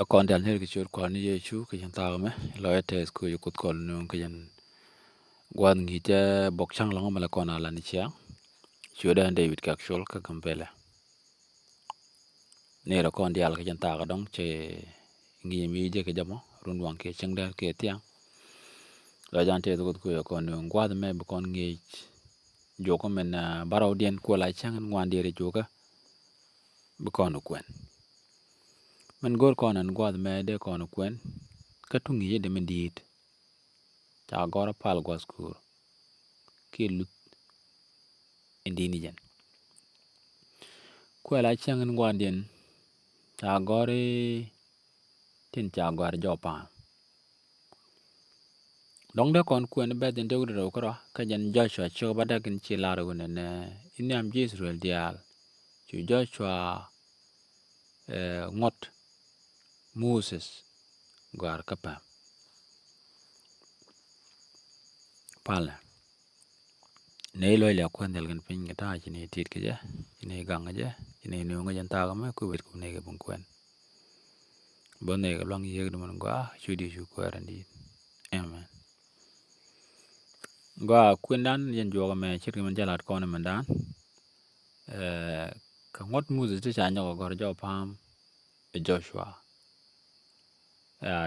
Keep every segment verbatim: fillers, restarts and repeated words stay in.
Ɛ kɔn dial ner kɛ ciöt Kua̱r ni Yecu kɛ jɛn thaak mɛ lɔ ɛ tɛth kɛ Kuoth kɔn nuŋ kɛ jɛn gua̱th ŋi̱i̱cɛ bok ca̱ŋ lɔŋ mɛ lɛ kɔn a lan ciaŋ. Ciöt ɛn David Kak Col kä Gambɛlɛ. Ner ɛ kɔn dial kɛ jɛn thaak dɔŋ cɛ ŋi̱i̱c mi jɛ kɛ jɛ mɔ run waŋ kɛ cieŋ dɛr kɛ thiaŋ. Lɔ jan tɛth Kuoth kɛ kɔn nuŋ gua̱th mɛ bi kɔn ŋi̱i̱c juɔkä mɛn bärɔwdiɛn kuɔl a cäŋ in ŋuan diɛɛr juɔkä. Bi kɔn kuɛn. Min go̱r kɔn ɛn gua̱th mɛ dee kɔn kuɛn kä tuŋ yic dee min di̱i̱t. Ca gɔr pal gua̱th kuur kiɛ luth in di̱i̱t ni jɛn. Kuɛl a cäŋ in gua̱ndiɛn ca gɔr i̱ tin ca gɔr jɔw pa̱a̱m. Dɔ̱ŋ dee kɔn kuɛn bɛth in dee wut rɛw kärɔa kä jɛn Joshua ciök bädäk in ci lar wun ɛnɛ in nhiam ji̱ Israel diaal. Cu Joshua ɛ ŋuɔ̱t Moses gɔ̱a̱r kä pɛm. Palnɛ nɛy luɔ̱c liak kuɛn dhil kɛn piny kɛ ta̱a̱ ci nɛy ti̱i̱t kɛ jɛ, ci nɛy gaŋ kɛ jɛ, ci nɛy nööŋ kɛ jɛ thaak mɛ kui̱ bet kui̱ nɛy kɛ bin kuɛn. Bä nɛy kɛ luaŋ yiëëk di mɛn gɔaa cu di cu kuɛɛr ɛn di̱i̱t. Amen. Gɔaa kuindan jɛn juɔk ɛmɛ ce̱tkɛ min jɛ lat kɔn ɛmɛndan. Kɛ ŋuɔ̱t Muthɛ ti ca nyɔk ɛ gɔ̱r jɔw pa̱a̱m ɛ Joshua.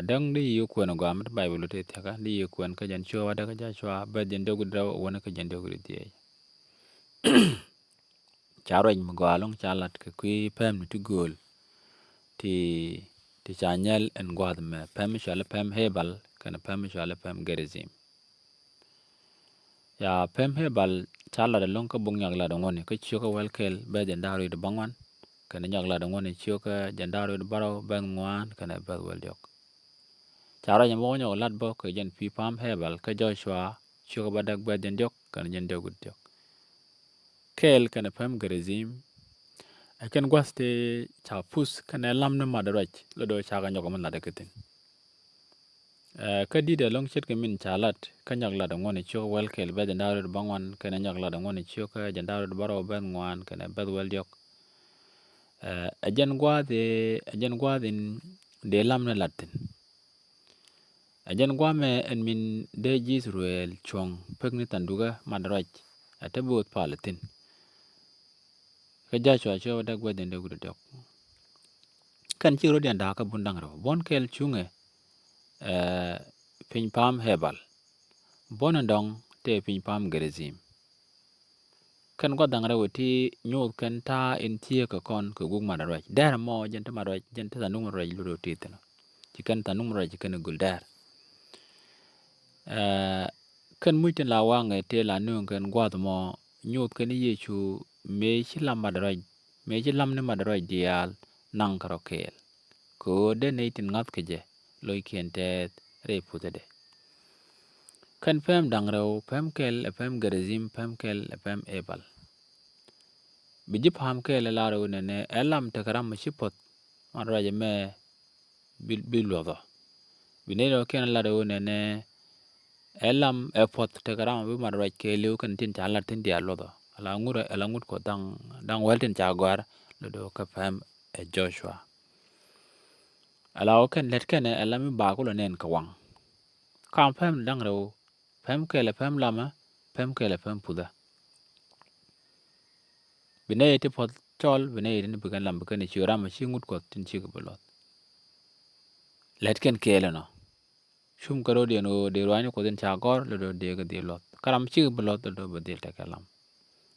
Däŋ di yi kuɛn ɛ gɔaa mi ti Bayböl ti thiakä di yi kuɛn kä jɛn ciöp adäk kä Joshua bɛth jɛn dee wut rɛw ɛ wänä kä jɛn dee wut dhiec. Ca ruac mi gɔaa ɛlɔ̱ŋ ca lat kɛ kui̱ pɛm ni ti gööl ti ti ca nyɛl ɛn gua̱a̱th mɛ pɛm cuali pɛm Ebal kɛnɛ pɛm cuali pɛm Gerizim. Ya pɛm Ebal ca lat ɛlɔ̱ŋ kä buk nyak lat ɛŋuɔ̱ni kä ciökä wäl kɛl bɛth jɛn da̱r wi̱i̱ ti bäŋuan kɛnɛ nyak lat ɛŋuɔ̱ni ciökä jɛn da̱r wi̱i̱ ti bärɔw bɛth ŋuan kɛnɛ bɛth wäl diɔk. Ca ruac ɛmɔ wä nyɔk lat bä kɛ jɛn pi̱i̱ pam Ebal kä Joshua ciökä bädäk bɛth jɛn diɔk kɛnɛ jɛn diɔk wi̱i̱ diɔk. Kɛl kɛnɛ pɛm Gerizim ɛ kɛn gua̱th ti ca puth kɛnɛ lam ni mat ruac lɔ do̱ cakɛ nyɔk mi lat ɛ kä thi̱n. Kä di̱t ɛlɔ̱ŋ ce̱tkɛ min ca lat kä nyɔk lat ɛŋuɔ̱n ɛ ciök wäl kɛl bɛth jɛn da̱r wi̱i̱ ti bäŋuan kɛnɛ nyɔk lat ɛŋuɔ̱n ɛ ciök kä jɛn da̱r wi̱i̱ ti bärɔw bɛth ŋuan kɛnɛ bɛth wäl diɔk. Ɛ jɛn gua̱a̱th ɛ jɛn gua̱a̱th in dee lam ni lat thi̱n. Ɛ jɛn gua̱a̱mɛ ɛn min dee ji̱ Israel cuɔ̱ŋ pek ni thandukä mat ruac ɛ te bo̱o̱th pal thi̱n. Kä Joshua cuɛ wä däk bɛth jɛn dee wut diɔk. Kɛn cik rot yɛn da̱a̱kä bun da̱ŋ rɛw buɔ̱n kɛl cuŋɛ ɛ piny pam Ebal. Buɔ̱n in dɔ̱ŋ tëë piny pam Gerizim. Kɛn gua̱th da̱ŋ rɛw ti nyuuth kɛn ta̱a̱ in thieekä kɔn kɛ guk mat ruac dɛr mɔ jɛn ti mat ruac jɛn ti thanuk mat ruac lut rɛw ti thi̱n. Ci kɛn thanuk mat ruac ci kɛn gul dɛr. Kɛn muc tin la waŋɛ tëë la nööŋ kɛn gua̱th mɔ nyuuth kɛn Yecu mëë ci lam mat ruac mëë ci lam ni mat ruac diaal naŋ kärɔ kɛɛl. Kɛ ɣöö dee nɛy tin ŋa̱th kɛ jɛ lo̱ckiɛn tɛɛth rɛy puthädɛ. Kɛn pɛm da̱ŋ rɛw pɛm kɛl ɛ pɛm Gerizim pɛm kɛl ɛ pɛm Ebal. Bi ji̱ pa̱a̱m kɛɛl ɛ lar ɣöö nɛnɛ ɛ lam tekɛ ram mi ci puɔ̱th mat ruac ɛmɛ bi luɔ̱thɔ. Bi nɛy rɛw kiɛn lat ɣöö nɛnɛ ɛ lam ɛ puɔ̱th tekɛ ram bi mat ruac kɛɛliw kɛn tin ca lat thi̱n diaal luɔ̱thɔ. Ala ŋut ala ŋut kuɔth da̱ŋ da̱ŋ wäl tin ca gɔ̱a̱r lɔ do̱ kä pɛm ɛ Joshua. Ala wä kɛn lät kɛnɛ ɛ lam mi baak wä lɔ nɛn kɛ waŋ. Kam pɛm da̱ŋ rɛw pɛm kɛl ɛ pɛm lamä pɛm kɛl ɛ pɛm puthä. Bi nɛy ti puɔth cɔl bi nɛy ti ni bi kɛn lam bi kɛn ci ram ci ŋut kuɔth tin cik bi luɔth. Lɛt kɛn kɛɛl ɛnɔ. Cum kɛ rot yɛn ɣöö dee ruaacni kuɔth in ca gɔr lɛ do̱ dee kɛ dhil luɔth kä ram cik bi luɔth lɛ do̱ bi dhil tekɛ lam.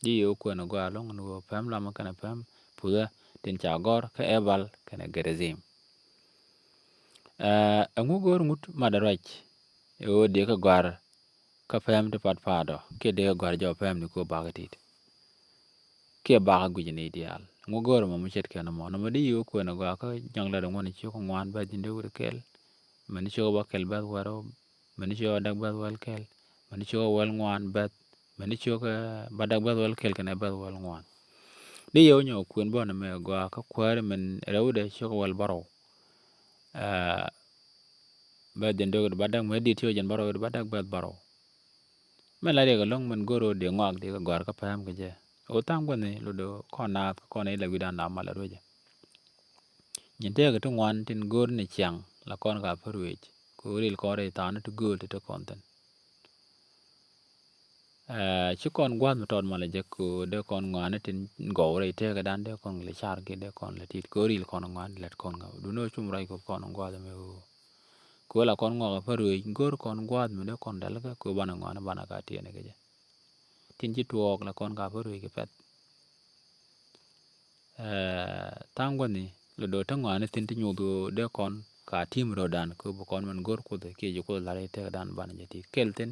Di yɛ wä kuɛn ɛ gɔaa lo̱ŋ ni ɣöö pɛm lamä kɛnɛ pɛm puthä tin ca gɔr kä Ebal kɛnɛ Gerizim. Ɛŋu go̱o̱r ŋut mat ruac ɛ ɣöö dee kɛ gɔ̱a̱r kä pɛm ti pat pa̱a̱t ɔ kiɛ dee kɛ gɔ̱a̱r jɔw pɛm ni ko̱ bakä tit. Kiɛ bakä guic ni diaal ɛŋu go̱o̱r mɔ mi ce̱tkɛn mɔ nɔmɔ di yiw kuɛn ɛ gɔaa kä nyɔk lat ɛŋuɔ̱n ciök ŋuan bɛth ji̱n dee wut kɛl. Mɛn ciök bä kɛl bɛth wɛr ɔ mɛn ciök bä däk bɛth wäl kɛl mɛn ciök bä wäl ŋuan bɛth mɛn ciök bä däk bɛth wäl kɛl kɛnɛ bɛth wäl ŋuan. Di yɛ wä nyɔk kuën bä nɛmɛ gɔaa kä kuääri min rɛwdɛ ciök wäl bärɔw. Bɛth jɛn dee wut bädäk mɛ dit ciök jɛn bärɔw wut bädäk bɛth bärɔw. Mɛ la riɛk ɛlɔ̱ŋ min go̱r wä dee ŋɔak dee kɛ gɔ̱a̱r kä pɛm kɛ jɛ. Wä tha̱a̱ŋ guäthni lot dee kɔn naath kä kɔn ila wi̱dan la mal a ruecä. Nyin tëëkɛ ti ŋuan tin go̱o̱r ni ciaŋ la kɔn ka pär wec kɛ ɣöö ril kɔn rɛy thaani ti gööl ti ti kɔn thi̱n. Ɛ, ci kɔn gua̱a̱th mi tɔt malɛ jek kɛ ɣöö dee kɔn ŋɔaani tin gɔw rɛy tëëkädan dee kɔn lɛ car kiɛ dee kɔn lɛ tit kɛ ɣöö ril kɔn ŋɔaani lät kɔn ŋa. Duundɛ ɣöö cum ruac kɛ kɔn gua̱a̱th mi ɣöö kɛ ɣöö la kɔn ŋɔak a pär wec go̱o̱r kɔn gua̱a̱th mi dee kɔn dɛl kɛ kɛ ɣöö banɛ ŋɔaani banɛ ka tiɛɛni kɛ jɛ. Tin ci tuɔɔk la kɔn ka pär wec kɛ pɛ̈th. Ɛ, tha̱a̱ŋ gua̱ni lɔ do̱ te ŋɔaani thi̱n ti nyuuth ɣöö dee kɔn ka ti̱i̱m röödan kɛ ɣöö bi kɔn min go̱r Kuoth kiɛ ji̱ Kuoth la̱r i̱ tëkdan banɛ jɛ ti̱i̱t kɛl thi̱n.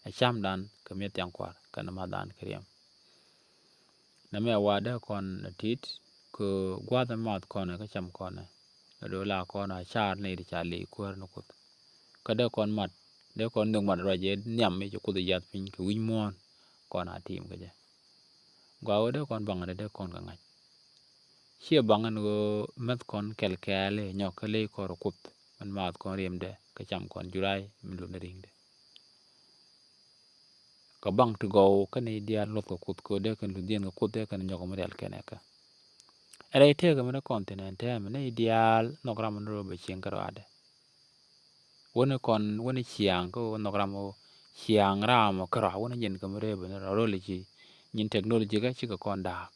Ɛ camdan kɛ mi̱eth thiaŋ kua̱r kɛnɛ ma̱thdan kɛ riɛm. Nɛmɛ wa dee kɔn ti̱i̱t kɛ ɣöö gua̱a̱th in math kɔn kä cam kɔn lɔ do̱ la kɔn a car nɛy ti ca li̱i̱ kuäär ni Kuoth. Kä dee kɔn mat dee kɔn nhök mat ruac jɛ nhiam i̱ ci Kuoth i̱ yath piny kɛ wi̱c muɔ̱ɔ̱n kɔn a ti̱i̱m kɛ jɛ. Gɔaa ɣöö dee kɔn baŋ ɛ dee kɔn kɛ ŋa̱c. Ciɛ baŋ ɛn ɣöö mäth kɔn kɛl kɛɛli nyɔk kä ley kɔr Kuoth min maath kɔn riɛmdɛ kä cam kɔn juray min lun ri̱ŋdɛ. Kɛ baŋ ti gɔw kä nɛy diaal luɔth kɛ Kuoth kɛ ɣöö dee kɛn luth diɛn kɛ Kuoth dee kɛn nyɔk mi rial kɛn ɛ kä. Ɛ rɛy tëëkä min ɛ kɔn thin ɛn tɛmɛ nɛy diaal nhɔk ram min rɔ bɛ cieŋ kä rɔadɛ. Wänɛ kɔn wänɛ ciaŋ kä wä nhɔk ram wä ciaŋ ram wä kärɔa wänɛ nyin kä mi rëë bä ni rɔ röl i̱ ci nyin teknoloji kä cikɛ kɔn da̱a̱k.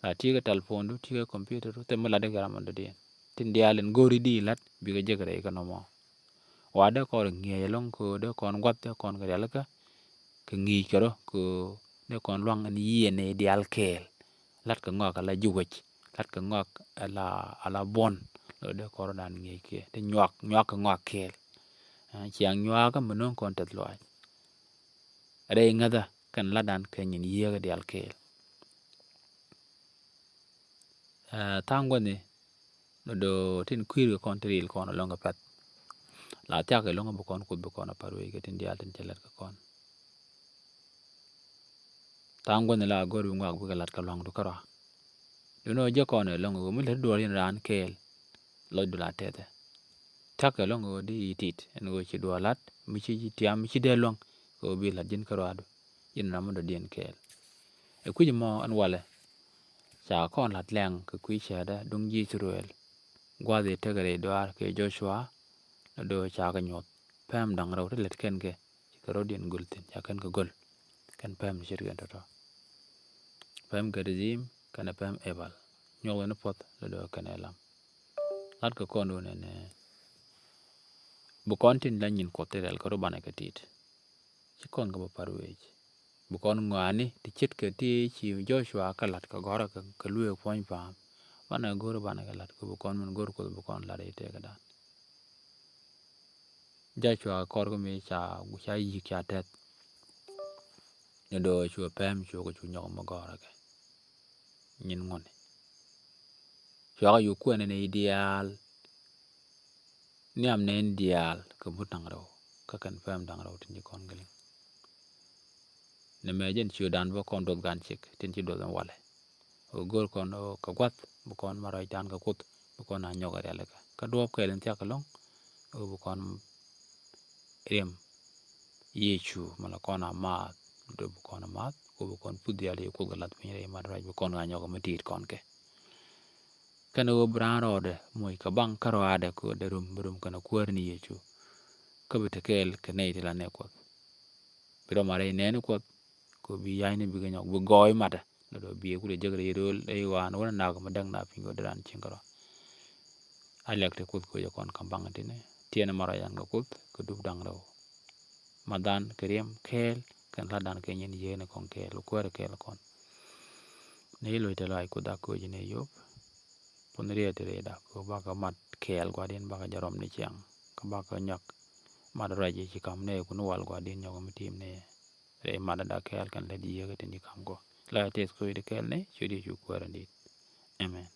La ti̱i̱ kä tɛlpondu ti̱i̱ kä kompyuterdu thil mi latdä kɛ ram in dɔ̱diɛn tin diaal in go̱o̱ri di la̱t bikɛ jek rɛy kä nɔmɔ. Wa dee kɔn rɔ ŋi̱eec ɛlɔ̱ŋ kä dee kɔn gua̱th dee kɔn kɛ rialikä kɛ ŋi̱i̱c kɛ rɔ kɛ dee kɔn luaŋ in yiëë nɛy diaal kɛɛl. La̱t kɛ ŋɔak ala ji̱ wec la̱t kɛ ŋɔak ala ala buɔ̱n. Lɔ dee kɔrɔdan ŋi̱eec kiɛ ti nyuak nyuak kɛ ŋɔak kɛɛl. Ciaŋ nyuakä mi no̱o̱ŋ kɔn tɛth luaac rɛy ŋäthä kɛn la̱tdan kɛ nyin yiëëkä diaal kɛɛl. Tha̱a̱ŋ gua̱ni lɔ do̱ tin kui̱i̱r kɛ kɔn ti ril kɔn ɛlɔ̱ŋ kɛ pɛ̈th. La thiak ɛlɔ̱ŋ bi kɔn Kuoth bi kɔn a pa̱r wec kɛ tin diaal tin cɛ lät kɛ kɔn. Tha̱a̱ŋ gua̱ni la go̱r bi ŋuak bikɛ la̱t kɛ lua̱ŋdu kärɔa. Duundɛ ɣöö jek kɔn ɛlɔ̱ŋ ɣöö mi lät duɔl in raan kɛɛl lɔcdu la tɛthɛ. Thiak ɛlɔ̱ŋ ɣöö di i̱ tit ɛn ɣöö ci duɔl la̱t mi ci tiam mi ci dee luäŋ kɛ ɣöö bi la̱t ji̱n kärɔadu. Ji̱n ram mi dɔ̱diɛn kɛɛl. Ɛ kui̱c mɔ ɛn walɛ ca kɔn la̱t lɛŋ kɛ kui̱ cäätdä duŋ ji̱ Ithɛrɛl. Gua̱th i̱ tekɛ rɛy dɔaar kɛ Jocua. Lɔ do̱ ca kɛ nyuɔth pɛm da̱ŋ rɛw ti lät kɛn kɛ cikɛ rɔ̱diɛn göl thi̱n ca kɛn kɛ göl. Kɛn pɛm ce̱tkɛn tɔ̱tɔ̱. Pɛm Gɛridhim kɛnɛ pɛm Ebal. Nyuɔth ni puɔth lɔ do̱ kɛnɛ lam. La̱t kɛ kɔn wun ɛnɛ bi kɔn tin la nyin Kuɔth ti rɛl kɛ rɔ banɛ kɛ tit. Ci kɔn kɛ bä pa̱r wec bi kɔn ŋɔaani ti ce̱tkɛ ti ci Jocua kɛ la̱t kɛ gɔ̱rä kɛ lueek puɔ̱ny pa̱a̱m. Banɛ go̱rä banɛ kɛ la̱t kɛ bi kɔn min go̱r Kuoth bi kɔn la̱t i̱ tëëkädan. Jocua kɔr kä mi ca ca yi̱k ca tɛth. Ni do̱ cuɛ pɛm cuɛ kɛ cu nyɔk mi gɔ̱rä kɛ nyin ŋuni. Cuakɛ cu kuɛn ni diaal. Nhiam nɛn diaal kɛ mut naŋ rɛw kä kɛn pɛm da̱ŋ rɛw tin ci kɔn giliŋ. Ni mɛ jɛn ciötdan bä kɔn duɔth gan cik tin ci duɔth ɛn walɛ. Ɣöö go̱o̱r kɔn ɣöö kɛ gua̱th bi kɔn ma ruacdan kɛ Kuoth bi kɔn a nyɔk a rialikä kä duɔ̱ɔ̱p kɛɛl in thiak ɛlɔ̱ŋ. Ɣöö bi kɔn riɛm Yecu mi la kɔn a maath. Dee bi kɔn a maath ɣöö bi kɔn puth diaal i̱ Kuoth kɛ lath piny rɛy mat ruac bi kɔn a nyɔk mi ti̱i̱t kɔn kɛ. Kɛn ɣöö bi raan rɔɔdɛ moc kɛ baŋ kä rɔaadɛ kɛ ɣöö dee rum bi rum kɛn a kuäär ni Yecu. Kä bi te kɛɛl kɛ nɛy ti la nɛ Kuɔth. Bi rɔm a rɛy nɛɛni Kuɔth kɛ ɣöö bi ya̱cni bikɛ nyɔk bi gɔɔy matdɛ. Lɔ dɔ̱ biɛ kulɛ jek rɛy rööl rɛy ɣɔaan wä nak mi däk na piny kɛ ɣöö dee raan cieŋ kärɔa. A liak ti Kuoth kɛ ɣöö jɛ kɔn ka̱m baŋ tini tiɛɛni ma ruac an kɛ Kuoth kɛ dup da̱ŋ rɛw. Mathan kɛ riɛm kɛɛl kɛn la̱tdan kɛ nyin yiëëni kɔn kɛɛl kɛ kuäärä kɛɛl kɔn. Ni loc te lɔaac Kuoth a kööc ni yop. Puɔ̱n riet ti riet a kö bakɛ mat kɛɛl gua̱di̱n bakɛ jɛ rɔm ni ciaŋ kä bakɛ nyɔak. Mat ruac i̱ ci ka̱m ni kun wal gua̱di̱n nyɔk mi ti̱i̱m ni rɛy mat da kɛɛl kɛn lät yiëëk tin ci ka̱m kɔ. La tɛth kööc di kɛɛl ni ciöt Yecu kuäärä di̱i̱t. Amen.